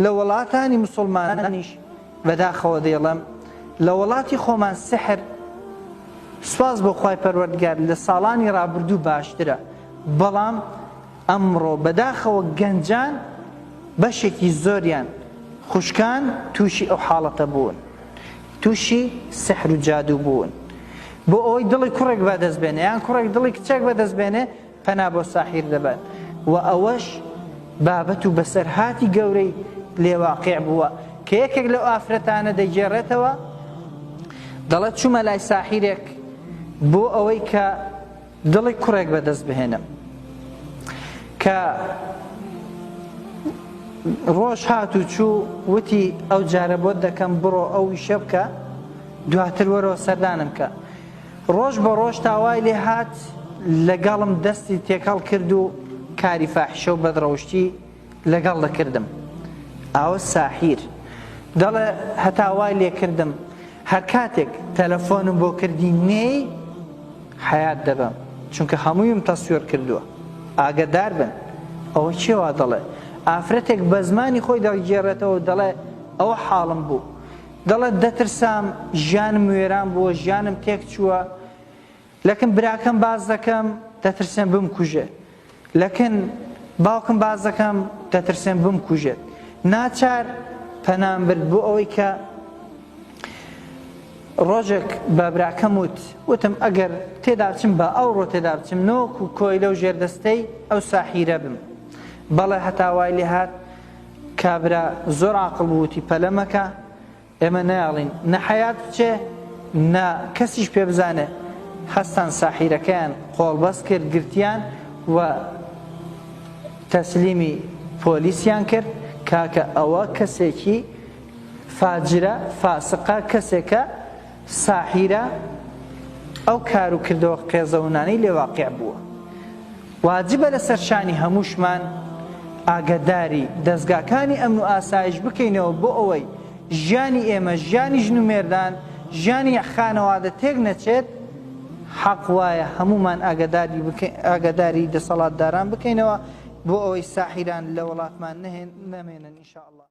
لە وڵاتانی مسوڵمانانیش بەداخەوە دەیڵێم لە وڵاتی خۆمان سحر سوپاس بۆ خوای پەروەردگار لە ساڵانی ڕابردوو باشترە بەڵام ئەمڕۆ بەداخەوە گەنجان بەشێکی زۆریان خوشکان تووشی ئەو حاڵەتە بوون تووشی سحر و جادوو بوون بۆ ئەوەی دڵی کوڕێک بەدەست بێنێ یان کوڕێک دڵی کچێک بەدەست بێنێ پەنا بۆ ساحیر دەبەن و ئەوەش بابەت و بەسەرهاتی گەورەی لێ واقیع بووە کە یەکێک لەو ئافرەتانە دەگێڕێتەوە دەڵێت چوومە لای ساحیرێک بۆ ئەوەی کە دڵی کوڕێک بەدەست بهێنم کە ڕۆژ هات و چوو وتی ئەو جارە بۆت دەکەم بڕۆ ئەو ئیشە بکە دواتر وەرەوە سەردانم کە ڕۆژ بە ڕۆژ تا وای لێ هات لەگەڵم دەستی تێکەڵ کرد و کاری فاحیشە و بەدڕەوشتی لەگەڵ دەکردم. ئاوە ساحیر دەڵێ هەتا وای لێ کردم هەر کاتێک تەلەفۆنم بۆ کردی نێی حەیات دەبەم چونکە هەموویم تەسویر کردووە. ئاگەدار بن ئەوە کێ وا دەڵێ؟ ئافرەتێک بە زمانی خۆی دەگێڕێتەوە و دەڵێ ئەوە حاڵم بوو. دەڵێت دەترسام، ژیانم وێران بووە، ژیانم تێکچووە، لەکن براکەم باس دەکەم دەترسێم بمکوژێ، لەکن باوکم باس دەکەم دەترسێم بمکوژێت، ناچار پەنام برد بۆ ئەوەی کە ڕۆژێک بە براکەم وت، وتم ئەگەر تێدا بچم با ئەوڕۆ تێدا بچم نەوەکو کۆیلە و ژێردەستەی ئەو ساحیرە بم. بەڵێ هەتا وای لێهات کابرا زۆر عاقڵ بوو وتی پەلە مەکە ئێمە نایەڵین نە حەیات بچێ نە کەسیش پێ بزانێ هەستان ساحیرەکەیان قۆڵبەست کرد گرتیان و تەسلیمی پۆلیسیان کرد کاکە ئەوە کەسێکی فاجرە فاسقە کەسێکە ساحیرە ئەو کار و کردەوە قێزەونانەی لێ واقیع بووە. واجبە لەسەر شانی هەمووشمان ئاگەداری دەزگاکانی ئەمن و ئاسایش بکەینەوە بۆ ئەوەی ژیانی ئێمە، ژیانی ژن و مێردان، ژیانی خانەوادە تێک نەچێت، حەق وایە هەموومان ئاگەداری دەسەڵاتداران بکەینەوە بۆ ئەوەی ساحیران لە وڵاتمان نەمێنن ان شاء اللە.